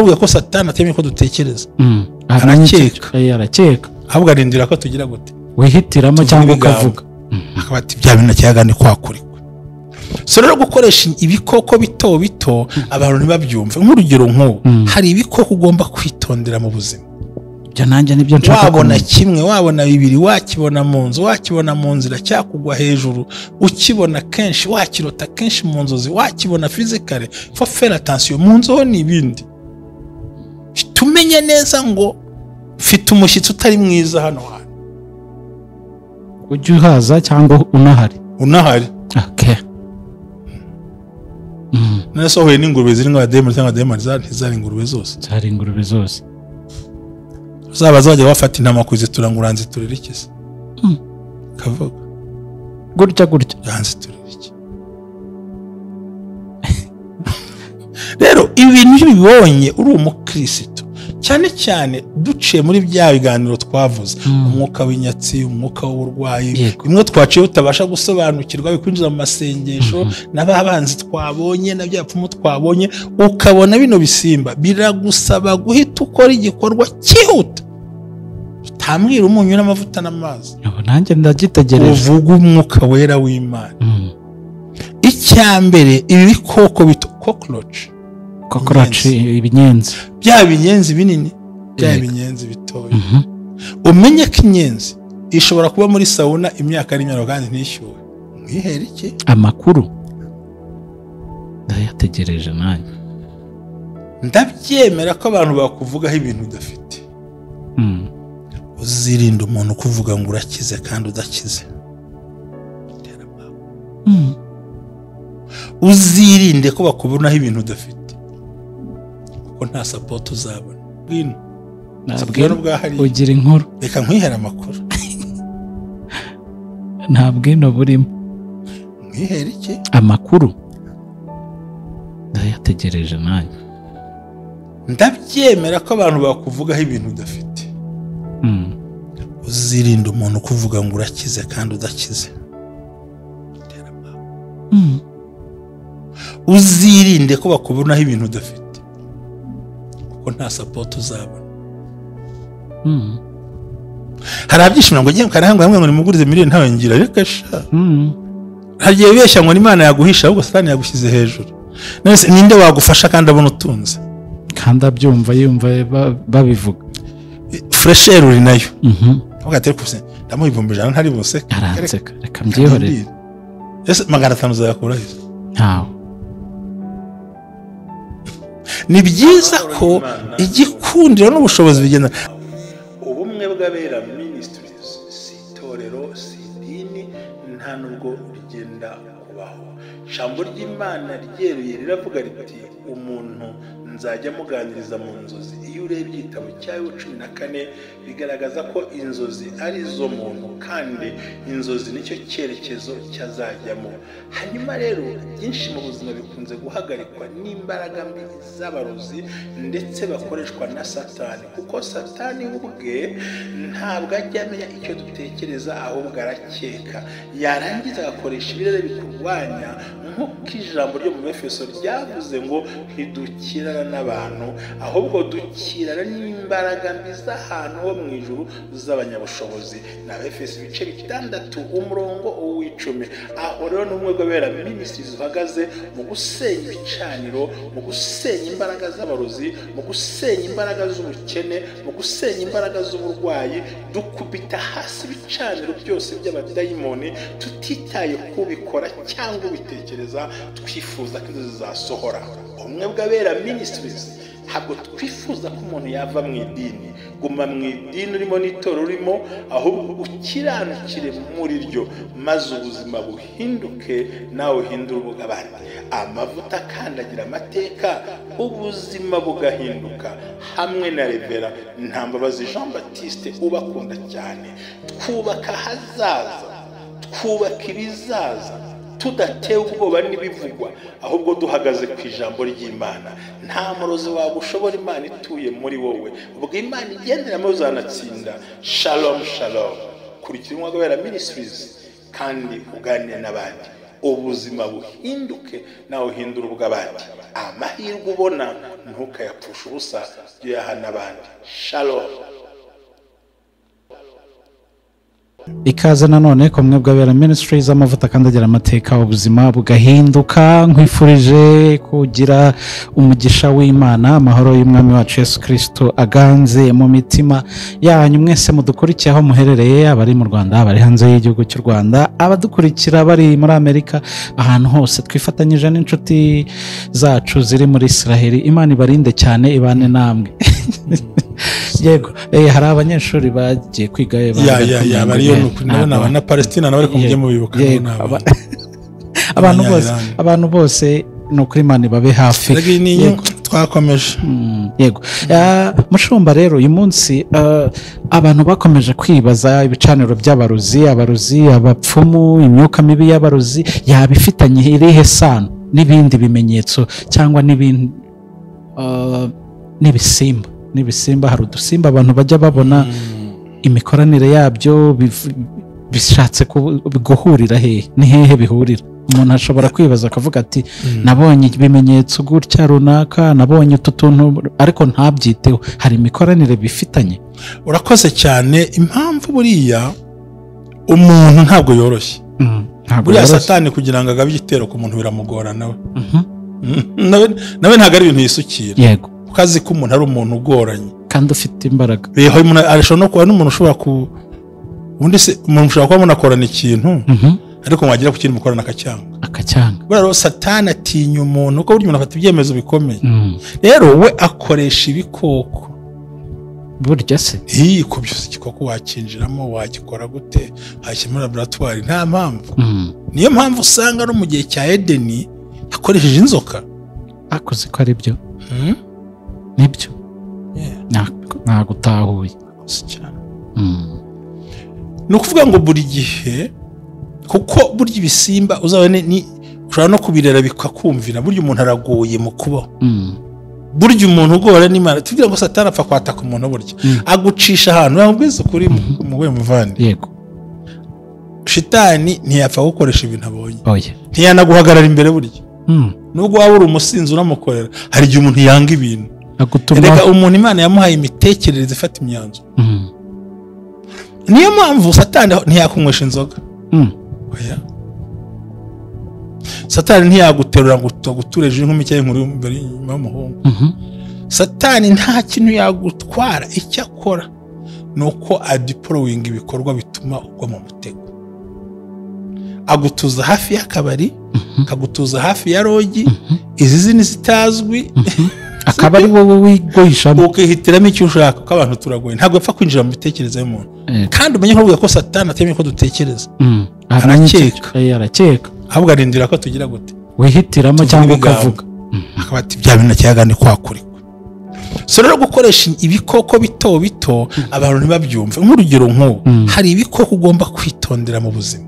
Kuvuga ko Satani atemeye ko dutekereza. Arakeka. Arakeka. Ahubwo arindira ko tugira gute? Wihitiramo cyangwa ukavuga. Akaba ati bya bintu cyaga ni kwakurikwa. So rero gukoresha ibikoko bito bito abantu ntibabyumve. Nk'urugero nk'ubu hari ibikoko ugomba kwitondera mu buzima. Ibyo nanjye nibyo nshaka. Wabona kimwe, wabona bibiri, wakibona mu nzu, wakibona mu nzira, cyakugwa hejuru, ukibona kenshi, wakirota kenshi mu nzozi, wakibona physically, faut faire attention. Mu nzu ho ni ibindi. Tumenye neza ngo mfite umushyitsi utari mwiza hano hantu. Ujye uhaza cyangwa unahari. Unahari. Okay. Nasohoye n'ingurube ziri nk'abademoni cyangwa abademoni zari ingurube zose. Zari ingurube zose. Uzaba zajya bafata intama kuzitura ngo uranziturira iki se? Kavuga. Gutya gutya. Uranziturira iki? Rero ibintu bibonye uri umukristo cyane cyane duciye muri bya biganiro twavuze, umwuka w'inyatsi, umwuka w'uburwayi, bimwe twaciye utabasha gusobanukirwa bikwinjiza mu masengesho n'ababanzi twabonye na byapfumu twabonye, ukabona bino bisimba biragusaba guhita ukora igikorwa cyihuta. Utamwira umunyu n'amavuta n'amazi. Nanjye ndagitegereje. Uvuga umwuka wera w'Imana. Icyambere ibi bikoko bito cockroach. Cockroach, ibinyenzi. Bya binyenzi binini, bya binyenzi bitoya. Umenye ko inyenzi ishobora kuba muri sauna imyaka ari myaro kandi ntishyuwe. Mwihere iki? Amakuru. Ndayategereje nanjye. Ndabyemera ko abantu bakuvugaho ibintu udafite. Uzirinda umuntu kuvuga ngo urakize kandi udakize. Uzirinde ko bakubonaho ibintu udafite. Kuko nta support uzabona. Bwino. Nabwo ugira inkuru. Reka nkwihere amakuru. Nta bwino burimo. Nkwihere iki? Amakuru. Ndayategereje nanjye. Ndabyemera ko abantu bakuvugaho ibintu udafite. Uzirinde umuntu kuvuga ngo urakize kandi udakize. Uzirinde ko bakubonaho ibintu udafite. Kuko nta support uzabona. Hari abyishimira ngo ngiye karahanga hamwe ngo nimugurize miliyoni ntawe ngira reka sha. Hagiye bibeshya ngo Imana yaguhisha ahubwo Satani yagushyize hejuru. None ninde wagufasha kandi abona utunze? Kandi abyumva yumva babivuga. Fresher uri nayo. Avuga ati reka ndamuha 100,000 ntari buseka. Aranseka reka mbyihorere. Ese 500 uzayakura he? Ntawe. Ni byiza ko igikundiro n'ubushobozi bigenda. Ubumwe bw'abera ministries si itorero si idini nta nubwo rigenda kubaho. Ijambo ry'Imana ryeruye riravuga riti umuntu nzajya muganiriza mu nzozi. Iyo urebye igitabo cya Yobu 14 bigaragaza ko inzozi ari zo muntu kandi inzozi nicyo cyerekezo cyazajyamo. Hanyuma rero byinshi mu buzima bikunze guhagarikwa n'imbaraga mbi z'abarozi ndetse bakoreshwa na Satani, kuko Satani ubwe ntabwo ajya amenya icyo dutekereza ahubwo arakeka, yarangiza agakoresha ibirere bikurwanya nk'uko ijambo ryo mu Efeso ryavuze ngo ntidukirana n'abantu ahubwo dukirana n'imbaraga mbi z'ahantu ho mu ijuru z'abanyabushobozi. Na Efeso ibice 6 umurongo w'icumi. Aho rero n'umwe gwabera ministries uhagaze mu gusenya ibicaniro, mu gusenya imbaraga z'abarozi, mu gusenya imbaraga z'ubukene, mu gusenya imbaraga z'uburwayi, dukubita hasi ibicaniro byose by'abadayimoni tutitaye kubikora cyangwa ubitekereza, twifuza ko inzozi zasohora. Ubumwe bw'abera ministries ntabwo twifuza ko umuntu yava mu idini. Guma mu idini urimo n'itorero urimo, ahubwo ukiranukire muri ryo maze ubuzima buhinduke nawe uhindure ubw'abandi. Amavuta akandagira amateka, ubuzima bugahinduka. Hamwe na Revera Ntambabazi Jean Baptiste ubakunda cyane. Twubaka ahazaza, twubaka ibizaza, tudatewe ubwoba n'ibivugwa ahubwo duhagaze ku ijambo ry'Imana. Nta murozi wagushobora Imana ituye muri wowe. Ubwo Imana igenderamo uzanatsinda. Shalom shalom. Kurikira Umwuka Wera Ministries kandi uganire n'abandi. Ubuzima buhinduke, nawe uhindura ubw'abandi. Amahirwe ubona ntukayapfushe ubusa, jya uyaha n'abandi. Shalom. Ikaze nanone ku Bumwe bw'Abera Ministries, amavuta kandi agira amateka, ubuzima bugahinduka. Nkwifurije kugira umugisha w'Imana, amahoro y'Umwami wacu Yesu Kristo aganze mu mitima yanyu mwese mudukurikiye aho muherereye, abari mu Rwanda, abari hanze y'igihugu cy'u Rwanda, abadukurikira bari muri Amerika, ahantu hose twifatanyije n'inshuti zacu ziri muri Israel. Imana ibarinde cyane, ibane namwe. Yego, hari abanyeshuri bagiye kwiga ya bariyo nabona na Palestina nabo ariko mujye mubibuka abantu bose ni ukuri Imana babe hafi. Twakomeje. Yego mushumba, rero uyu munsi abantu bakomeje kwibaza ibicaniro by'abarozi, abarozi, abapfumu, imyuka mibi y'abarozi yaba ifitanye irihe sano n'ibindi bimenyetso cyangwa n'ibindi n'ibisimba. N'ibisimba, hari udusimba abantu bajya babona imikoranire yabyo bishatse guhurira hehe, ni hehe bihurira? Umuntu ashobora kwibaza akavuga ati nabonye ibimenyetso gutya runaka, nabonye utu tuntu, ariko ntabyiteho. Hari imikoranire bifitanye. Urakoze cyane. Impamvu buriya umuntu ntabwo yoroshye, buriya Satani kugira ngo agabe igitero ku muntu biramugora, nawe nawe ntabwo ari ibintu yisukira. Yego, kazi ko umuntu ari umuntu ugoranye kandi ufite imbaraga. Arashobora no kuba n'umuntu ushobora ku ubundi se umuntu ushobora kuba munakorana ikintu ariko mwagira ku kintu mukorana akacyanga. Buriya rero Satani atinya umuntu kuko burya umuntu afata ibyemezo bikomeye. Rero we akoresha ibikoko. Burya se ko byose igikoko wakinjiramo, wagikora gute, hashyira muri laboratwari, nta mpamvu. Niyo mpamvu usanga no mu gihe cya Edeni yakoresheje inzoka. Akoze ko ari byo. Nibyo. Nagutahuye. Ni ukuvuga ngo buri gihe, kuko burya ibisimba uzabone ni ushobora no kubirera bikakumvira. Burya umuntu aragoye mu kubaho. Burya umuntu ugora n'Imana, tugira ngo Satani apfa kwataka umuntu, burya agucisha ahantu yamubwiza ukuri muwe muvandi. Yego, Shitani ntiyapfa gukoresha ibintu abonye, ntiyanaguhagarara imbere burya. Nubwo waba uri umusinzi unamukorera, hari igihe umuntu yanga ibintu. Reka umuntu Imana yamuhaye imitekerereze ifata imyanzuro. Niyo mpamvu Satani ntiyakunywesha inzoga. Oya, Satani ntiyaguterura ngo aguture ejo inkumi cyangwa inkuru imbere y'umuhungu. Satani nta kintu yagutwara. Icyo akora ni uko adipolowinga ibikorwa bituma ugwa mu mutego. Agutuza hafi y'akabari, akagutuza hafi ya rogi, izi zini zitazwi, akaba ari wowe wigoyishamo, ukihitiramo icyo ushaka. Kuko abantu turagoye, ntabwo apfa kwinjira mu mitekerereze y'umuntu. Kandi umenye ko ko Satani atemeye ko dutekereza, arakeka, ahubwo arindira ko tugira gute, wihitiramo cyangwa ukavuga, akaba ati bya bintu cyaga ni kwakurikwa. So rero gukoresha ibikoko bito bito abantu ntibabyumve. Nk'urugero nk'ubu hari ibikoko ugomba kwitondera mu buzima.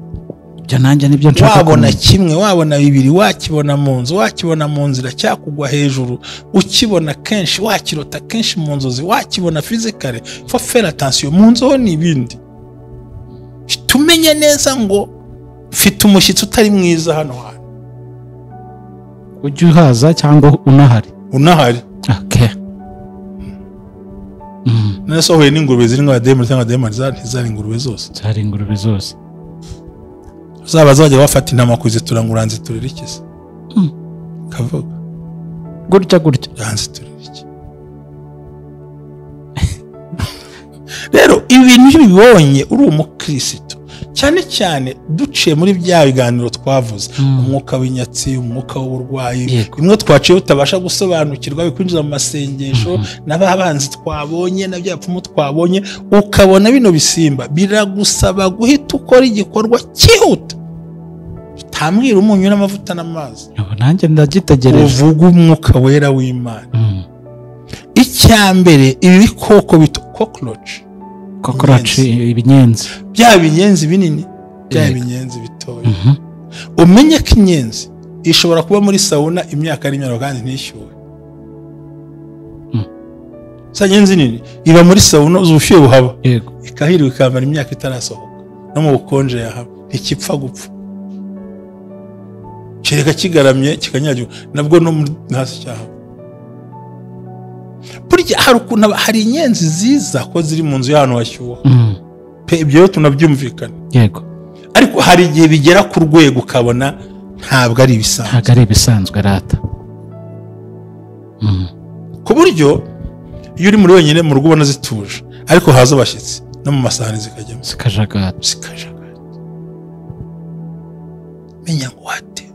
Ibyo nanjye nibyo nshaka. Wabona kimwe, wabona bibiri, wakibona mu nzu, wakibona mu nzira, cyakugwa hejuru, ukibona kenshi, wakirota kenshi mu nzozi, wakibona physically, faut faire attention. Mu nzu ho n'ibindi. Tumenye neza ngo mfite umushyitsi utari mwiza hano hantu. Ujye uhaza cyangwa unahari. Unahari. Okay. Nasohoye n'ingurube ziri nk'abademoni cyangwa abademoni zari ingurube zose. Zari ingurube zose. Uzaba zajya bafata intama kuzitura ngo uranziturira iki se? Kavuga. Gutya gutya. Uranziturira iki? Rero ibintu bibonye uri umukristo, cyane cyane duciye muri bya biganiro twavuze, umwuka w'inyatsi, umwuka w'uburwayi, bimwe twaciye utabasha gusobanukirwa, bikwinjiza mu masengesho, n'ababanzi twabonye, na bya pfumu twabonye, ukabona bino bisimba biragusaba guhita ukora igikorwa cyihuta. Utambwira umunyu n'amavuta n'amazi. Nanjye ndagitegereje. Uvuga umwuka wera w'Imana. Icya mbere, ibi bikoko bito cockroach. Cockroach, ibinyenzi. Bya binyenzi binini, bya binyenzi bitoya. Umenye ko inyenzi ishobora kuba muri sauna imyaka n'imyaka kandi ntishyuhe. Sa nyenzi nini iba muri sauna ubushyuhe buhaba. Ikahirwa ikamara imyaka itarasohoka. No mu bukonje yahaba ntikipfa gupfa. Kereka kigaramye kikanyagirwa nabwo no hasi cyaho. Burya hari ukuntu hari inyenzi ziza ko ziri mu nzu y'ahantu hashyuha. Pe ibyo tunabyumvikana. Yego. Ariko hari igihe bigera ku rwego ukabona ntabwo ari ibisanzwe. Ntabwo ari ibisanzwe rata. Ku buryo iyo uri muri wenyine mu rugo ubona zituje, ariko haza abashyitsi no mu masahani zikajyamo zikajagata. Menya ngo wate.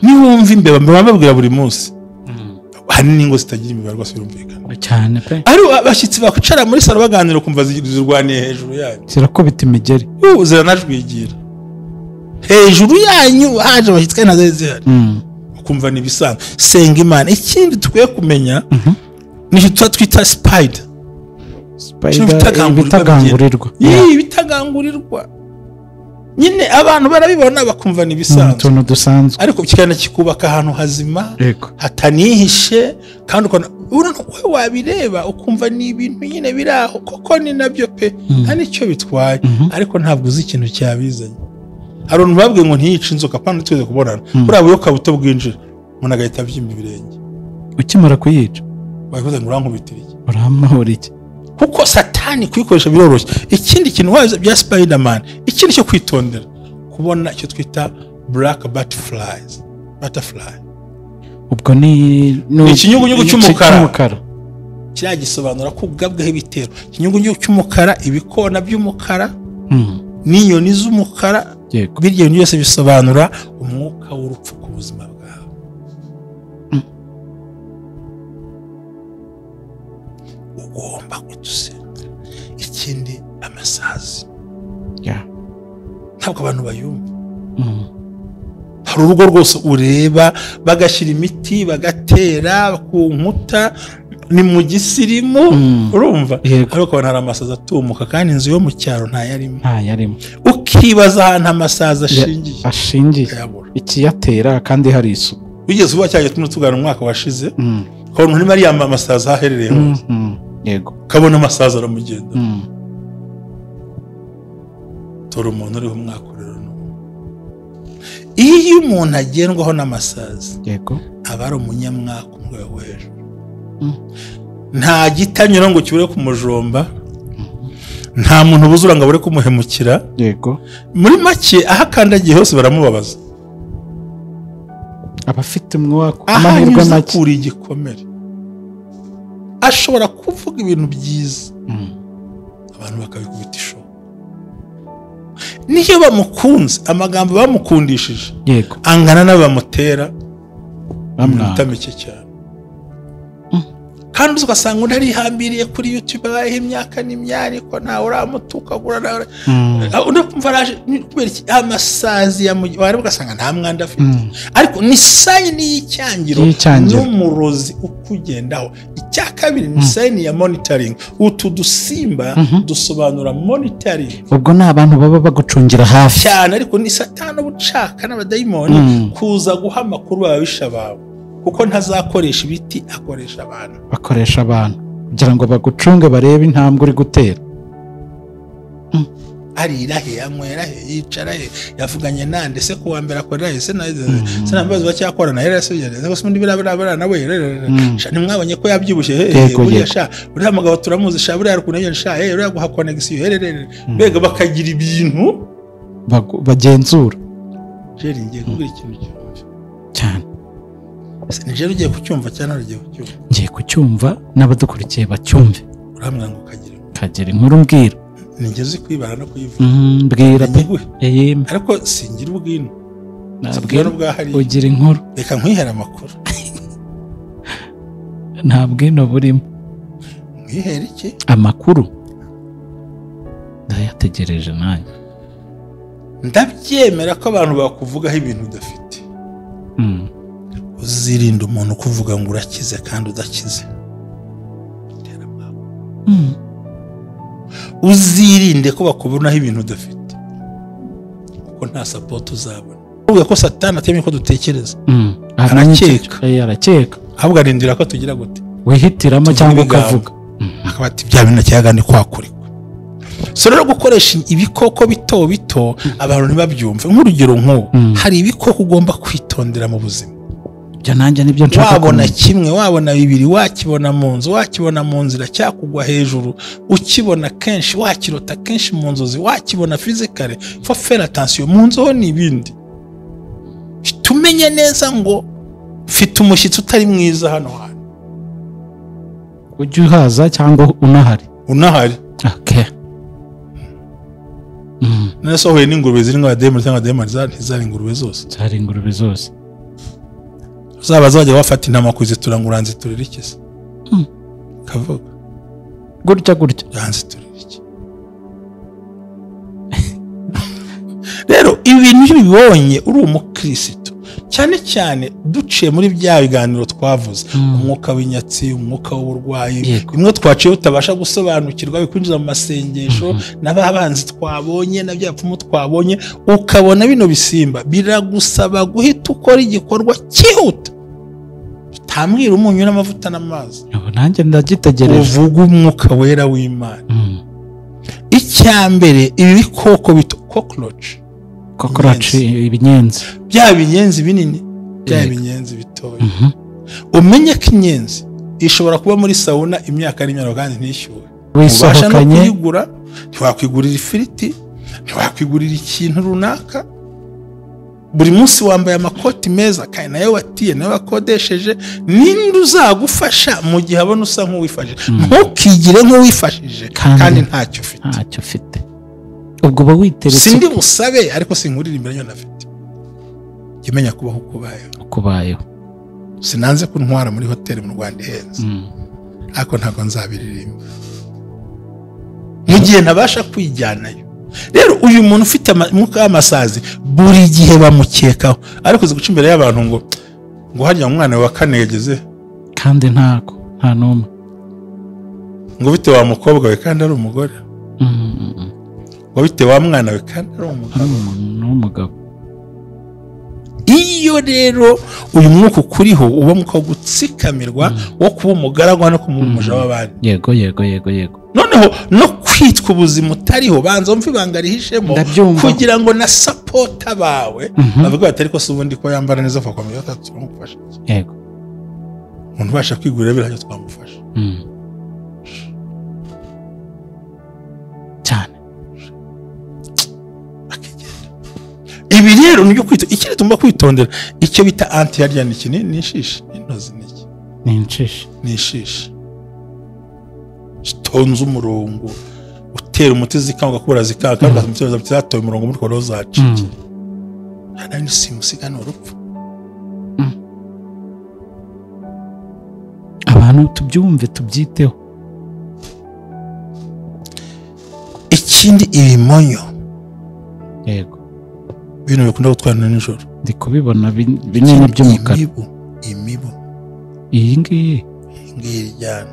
Niwumva imbeba mbabwira buri munsi. Hari n'ingo zitagira imbeba rwose birumvikana cyane pe. Ari abashyitsi bakwicara muri salo baganira ukumva zirwaniye hejuru yanyu, zirakubita imigeri, ziranajwigira hejuru yanyu, haje abashyitsi kandi ntazari zihari, ukumva ni ibisanzwe. Senga Imana. Ikindi dukwiye kumenya ni icyo twita spider, ibitagangurirwa. Ibitagangurirwa nyine abantu barabibona bakumva ni ibisanzwe, utuntu dusanzwe, ariko kikana kikubaka ahantu hazima hatanihishe, kandi wowe wabireba ukumva ni ibintu nyine biraho koko ni nabyo pe, nta nicyo bitwaye, ariko ntabwo uzi ikintu cyabizanye. Hari umuntu babwiye ngo ntiyice inzoka kandi tuze kubonana, buriya buyoka buto bwinjira umuntu agahita abyimba ibirenge ukimara kuyica, wabivuze ngo urankubitira iki, urampahora iki, kuko satani kuyikoresha biroroshye. Ikindi kintu waza bya Spiderman, ikindi cyo kwitondera kubona icyo twita black butterflies. Butterfly ubwo ni ikinyugunyugu cy'umukara. Kiriya gisobanura ko ugabweho ibitero. Ikinyugunyugu cy'umukara, ibikona by'umukara, n'inyoni z'umukara, birya bintu byose bisobanura umwuka w'urupfu ku buzima bwawe. Ugomba kudusenga. Ikindi amasazi. Ntabwo abantu bayumva. Hari urugo rwose ureba bagashyira imiti bagatera ku nkuta, ni mu gisirimu, urumva, ariko ukabona hari amasazi atumuka kandi inzu yo mu cyaro ntayarimo. Ukibaza ahantu amasazi ashingiye ikiyatera kandi hari isuku. Wigeze uba cyagiye tumwe tugana umwaka washize, ukabona umuntu arimo yambaye amasazi aherereye hose. Yego. Ukabona amasazi aramugenda. Tora umuntu uriho umwaka rero. Iyo umuntu agendwaho n'amasazi, yego, aba ari umunyamwaka mu rwego rwo hejuru. Nta gitanyura ngo kibure kumujomba, nta muntu buzura ngo abure kumuhemukira. Yego. Muri make aho akandagiye hose baramubabaza. Abafite umwaka amahirwe make akura igikomere. Ashobora kuvuga ibintu byiza, abantu bakabikubita ishoka. Niyo bamukunze, amagambo bamukundishije, yego, angana n'abamutera iminota mike cyane. Kandi ugasanga undi arihambiriye kuri YouTube abayeho imyaka n'imyariko, ntawe uramutukagura, undi akumva araje kubera iki amasazi wareba ugasanga nta mwanda afite, ariko ni sayini y'icyangiro n'umurozi ukugendaho. Icya kabiri ni sayini ya monitoring. Utu dusimba dusobanura monitoring. Ubwo ni abantu baba bagucungira hafi cyane, ariko ni satani ubucaka n'abadayimoni kuza guha amakuru ababisha bawe, kuko ntazakoresha ibiti, akoresha abantu. Bakoresha abantu kugira ngo bagucunge barebe intambwe uri gutera. Arira he, anywera he, yicara he, yavuganye nande se kuwa mbere akorera he, se nambaza bacyakorana yera se bigeze se undi birabira nawe ntimwabonye ko yabyibushye he, buriya sha uriya mugabo turamuzi sha, buriya rukuntu sha he, uriya guha connection he, mbega bakagira ibintu bagenzura. Jeri ngiye kubwira ikintu cyane. Nijero ugiye kucyumva cyane ugiye kucyumva? Ngiye kucyumva n'abadukurikiye bacyumve. Urambwira ngo kagira inkuru mbwira. Nigeze kwibara no kuyivuga. Mbwira pe. Ariko singira ubwino. Nabwira ugira inkuru. Reka nkwihera amakuru. Nta bwino burimo. Nkwihera iki? Amakuru. Ndayategereje nanjye. Ndabyemera ko abantu bakuvugaho ibintu udafite. Uzirinda umuntu kuvuga ngo urakize kandi udakize. Uzirinde ko bakubonaho ibintu udafite, kuko nta support uzabona. Uvuga ko satani atemye ko dutekereza, arakeka, ahubwo arindira ko tugira gute, wihitiramo cyangwa ukavuga, akaba ati bya bintu cyagande kwakurikwa. So rero gukoresha ibikoko bito bito abantu ntibabyumve. Nk'urugero nk'ubu hari ibikoko ugomba kwitondera mu buzima. Ibyo nanjye nibyo nshaka. Wabona kimwe, wabona bibiri, wakibona mu nzu, wakibona mu nzira, cyakugwa hejuru, ukibona kenshi, wakirota kenshi mu nzozi, wakibona physically, faut faire attention. Mu nzu ho ni ibindi. Tumenye neza ngo mfite umushyitsi utari mwiza hano hantu. Ujya uhaza cyangwa unahari? Unahari. Okay. None huye n'ingurube ziri nk'abademoni cyangwa abademoni ntizari ingurube zose. Zari ingurube zose. Zaba zajya bafata intama kuzitura ngo uranziturira iki se? Kavuga. Gutya gutya. Uranziturira iki? Rero ibintu bibonye uri umukristo, cyane cyane duciye muri bya biganiro twavuze, umwuka w'inyatsi, umwuka w'uburwayi, imwe twaciye utabasha gusobanukirwa, bikwinjiza mu masengesho, n'ababanzi twabonye, na bya pfumu twabonye, ukabona bino bisimba biragusaba guhita ukora igikorwa cyihuta. Utambwira umunyu n'amavuta n'amazi. Nanjye ndagitegereje. Uvuga umwuka wera w'Imana. Icyambere ibi bikoko bito, cockroach. Cockroach, ibinyenzi. Bya binyenzi binini, bya binyenzi bitoya. Umenye ko inyenzi ishobora kuba muri sauna imyaka n'imyaka kandi ntishyuhe. Ubasha no kuyigura, ntiwakwigurira ifiriti, ntiwakwigurira ikintu runaka. Buri munsi wambaye amakoti meza kandi nayo watiye, nayo wakodesheje, ninde uzagufasha mu gihe abona usa nk'uwifashije? Ntukigire nk'uwifashije kandi ntacyo ufite. Ntacyo ufite. Ubwo uba witeretse. Sindi busabe ariko sinkurira imbere yo nafite. Jya umenya kubaho ukubayeho. Ukubayeho. Sinanze kuntwara muri hoteli mu Rwanda ihenze. Ariko ntabwo nzabiririmba. Mu gihe ntabasha kwijyanayo. Rero uyu muntu ufite umwuka w'amasazi buri gihe bamukekaho. Ariko uzi guca imbere y'abantu ngo harya umwana wa kane yageze kandi ntako nta numwe. Ngo bite wa mukobwa we kandi ari umugore. Ngo bite wa mwana we kandi ari umugabo. Iyo rero uyu mwuka ukuriho uba mwuka wo gutsikamirwa, wo kuba umugaragu no kuba umuja w'abandi. Yego yego yego yego. Noneho no kwitwa ubuzima utariho, banza umva ibanga rihishemo kugira ngo na support bawe bavuga bati ariko se ubundi ko yambara neza afakomeye turamufasha. Yego. Umuntu ubasha kwigurira birahagije twamufasha. Cyane. Ibi rero nibyo kwito, ikindi tugomba kwitondera icyo bita anti harya ni iki? Ni inshishi, intozi ni iki? Ni inshishi. Ni inshishi. Zitonze umurongo, utera umuti zikanga kubura zikanga, kandi umuti zatoye umurongo muri koro zacike. Nta simusiga ni urupfu. Abantu tubyumve tubyiteho. Ikindi ibimonyo. Yego. Ibintu bikunda gutwara nijoro. Ndi kubibona binini by'umukara. Imibu. Iyi ngiyi. Iyi ngiyi iryana.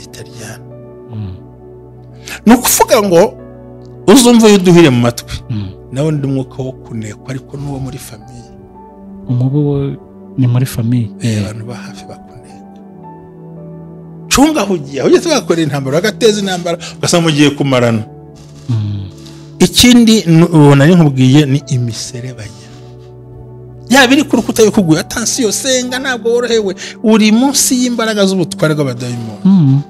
Itaryana. Ni ukuvuga ngo uzumva yuduhire mu matwi. Nawe ndi umwuka wo kunekwa ariko n'uwo muri famiye. Umubu ni muri famiye. Abantu ba hafi bakuneka. Cunga aho ugiye tugakora intambara, bagateza intambara, ugasanga mugiye kumarana. Ikindi nari nkubwiye ni imiserebanya. Yaba iri ku rukuta bikuguye, atansiyo senga ntabwo worohewe, uri munsi y'imbaraga z'ubutware bw'abadayimoni.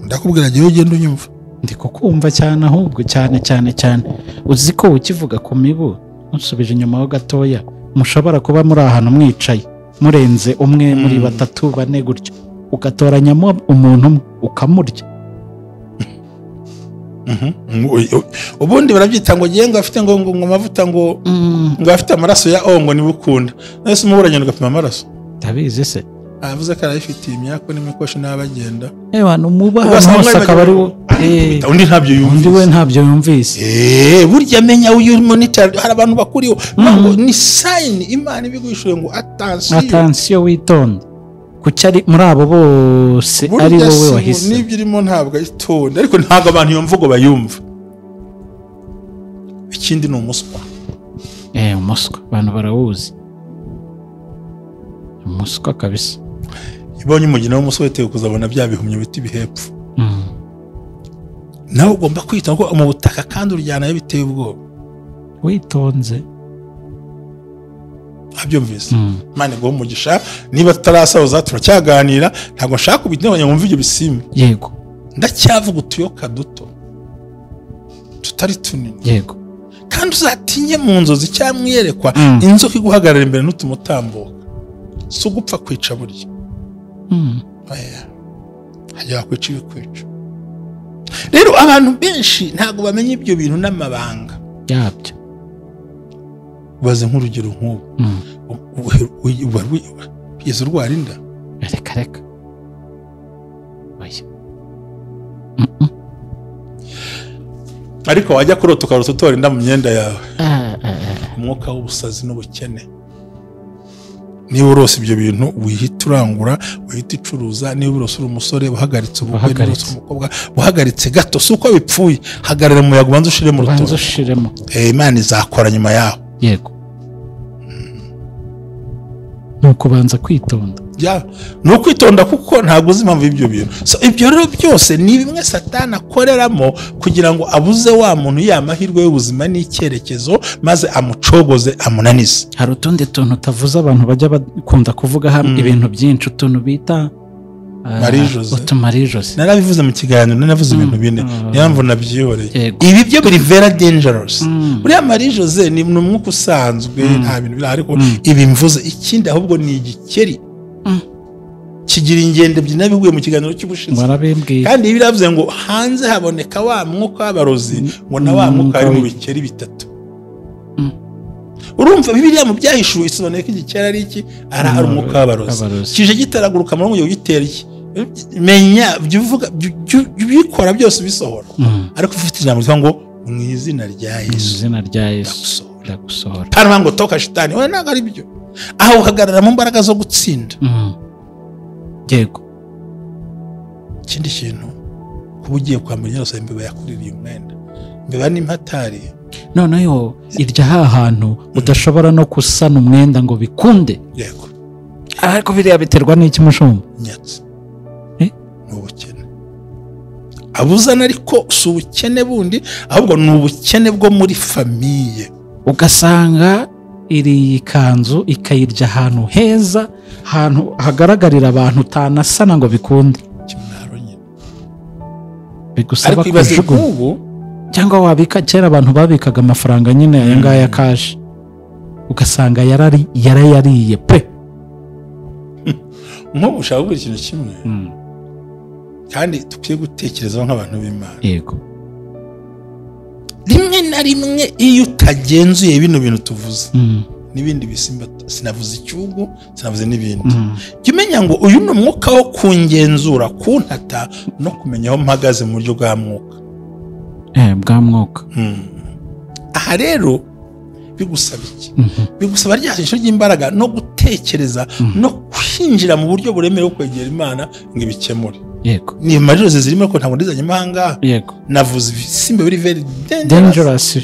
Ndakubwira gihe ugenda unyumva. Ndi kukumva cyane ahubwo cyane cyane cyane. Uzi ko ukivuga ku mibu unsubije inyuma ho gatoya, mushobora kuba muri ahantu mwicaye murenze umwe muri batatu bane gutyo, ugatoranyamo umuntu umwe ukamurya. Ubundi barabyita ngo ngiye ngo afite ngo ngo amavuta ngo ngo afite amaraso ya ongo ni bukunda. Nese umuburanye ugapima amaraso. Ndabizi se. Avuze ko arayifitiye imyako n'imikoshi n'abagenda. Ewa umuba hose akaba ari undi ntabyo yumvise. Undi we ntabyo yumvise. Burya menya uyu monitor hari abantu bakuriho. Ngo ni sign Imana ibigwishuye ngo attention. Attention witonde. Kuki ari muri abo bose ari wowe wahise. Nibyo irimo ntabwo ayitonda ariko ntabwo abantu iyo mvugo bayumva. Ikindi ni umuswa. Umuswa abantu barawuzi. Umuswa kabisa. Ibonye umugina w'umuswa witeguye kuzabona bya bihumyo biti bihepfo. Nawe ugomba kwita ko mu butaka kandi uryanayo biteye ubwoba. Witonze. Abyumvise. Imana iguhe umugisha, niba tutarasoza turacyaganira, ntabwo nshaka kubitebanya ngo mve ibyo bisimba. Yego. Ndacyavuga utuyoka duto tutari tunini. Yego. Kandi uzatinye mu nzozi cyangwa iyerekwa inzoka iguhagarara imbere n'utumutambuka. Si ugupfa kwica burya. Oya. Hajya kwica ibikwica. Rero abantu benshi ntabwo bamenya ibyo bintu n'amabanga yabyo. Baze nk'urugero nk'ubu. Wigeze urwara inda? Reka reka. Oya. Ariko wajya kurota ukarota utora inda mu myenda yawe. Umwuka w'ubusazi n'ubukene. Niba urose ibyo bintu wihita urangura, wihita icuruza, niba urose uri umusore uhagaritse ubukwe, niba urose umukobwa uhagaritse gato, si uko bipfuye, hagarara umuyaga ubanze ushire mu rutoki. Ubanze ushiremo. Imana izakora nyuma yaho. Yego. Ni ukubanza kwitonda. Ni ukwitonda kuko ntabwo uzi impamvu y'ibyo bintu. So, ibyo rero byose ni bimwe Satani akoreramo kugira ngo abuze wa muntu ya mahirwe y'ubuzima n'icyerekezo, maze amucogoze amunanize. Hari utundi tuntu utavuze abantu bajya bakunda kuvuga hamwe ibintu byinshi, utuntu bita Marie Jose. Narabivuze mu kiganiro, nanavuze ibintu bine, niyo mpamvu nabyihoreye. Ibi byo biri very dangerous. Buriya Marie Jose ni umwuka usanzwe, nta bintu biri, ariko ibi mvuze ikindi ahubwo ni igikeri. Kigira ingendo ebyiri, nabihuye mu kiganiro cy'ubushize. Kandi ibi biravuze ngo hanze haboneka wa mwuka w'abarozi, ngo na wa mwuka ari mu bikeri bitatu. Urumva Bibiliya mu byahishuwe isobanuye ko igikeri ari iki? Ari umwuka w'abarozi. Kije gitaraguruka mu ngo gitera iki? Menya bikora byose bisohora. Ariko ufite ijambo rivuga ngo mu izina rya Yesu. Izina rya Yesu ndagusohora. Kandi ngo toka shitani, we ntabwo ari byo. Aho uhagarara mu mbaraga zo gutsinda. Yego. Ikindi kintu, kuba ugiye kwambara imyenda imbeba yakuririye umwenda. Imbeba n'impatari. Noneho irya hantu udashobora no gusana umwenda ngo bikunde. Yego. Ariko biriya biterwa n'iki mushumba? Nyatsi. Ni ubukene. Abuzana ariko si ubukene bundi, ahubwo ni ubukene bwo muri famiye. Ugasanga iri kanzu ikayirya ahantu heza, ahantu hagaragarira abantu utanasana ngo bikunde. Kimwaro nyine. Bigusaba kujugunya. Cyangwa wabika, kera abantu babikaga amafaranga nyine aya ngaya kaje, ugasanga yarayariye pe. Nk'ubu ushaka gukora ikintu kimwe kandi tukwiye gutekerezaho nk'abantu b'Imana. Yego. Rimwe na rimwe iyo utagenzuye bino bintu tuvuze n'ibindi bisimba, sinavuze icyugu, sinavuze n'ibindi, jya umenya ngo uyu ni umwuka wo kungenzura, kuntata no kumenya aho mpagaze mu buryo bwa mwuka. Bwa mwuka. Aha rero bigusaba iki? Bigusaba rya sengesho ry'imbaraga no gutekereza no kwinjira mu buryo buremerewe kwegera Imana ngo ibikemure. Yego. Ni Marie Jose zirimo ko ntabwo ndizanye ahangaha. Yego. Navuze ibisimba biri very dangerous.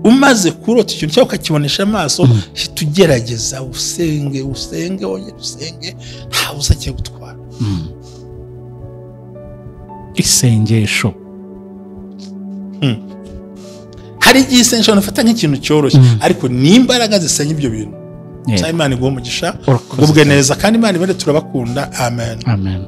Umaze kurota ikintu cyangwa ukakibonesha amaso, hita ugerageza usenge usenge wongere usenge, ntawe uzagiye gutwara. Isengesho. Hari igihe isengesho ufata nk'ikintu cyoroshye, ariko ni imbaraga zisenya ibyo bintu. Imana iguhe umugisha, ugubwe neza, kandi Imana ibere turabakunda. Amen. Amen.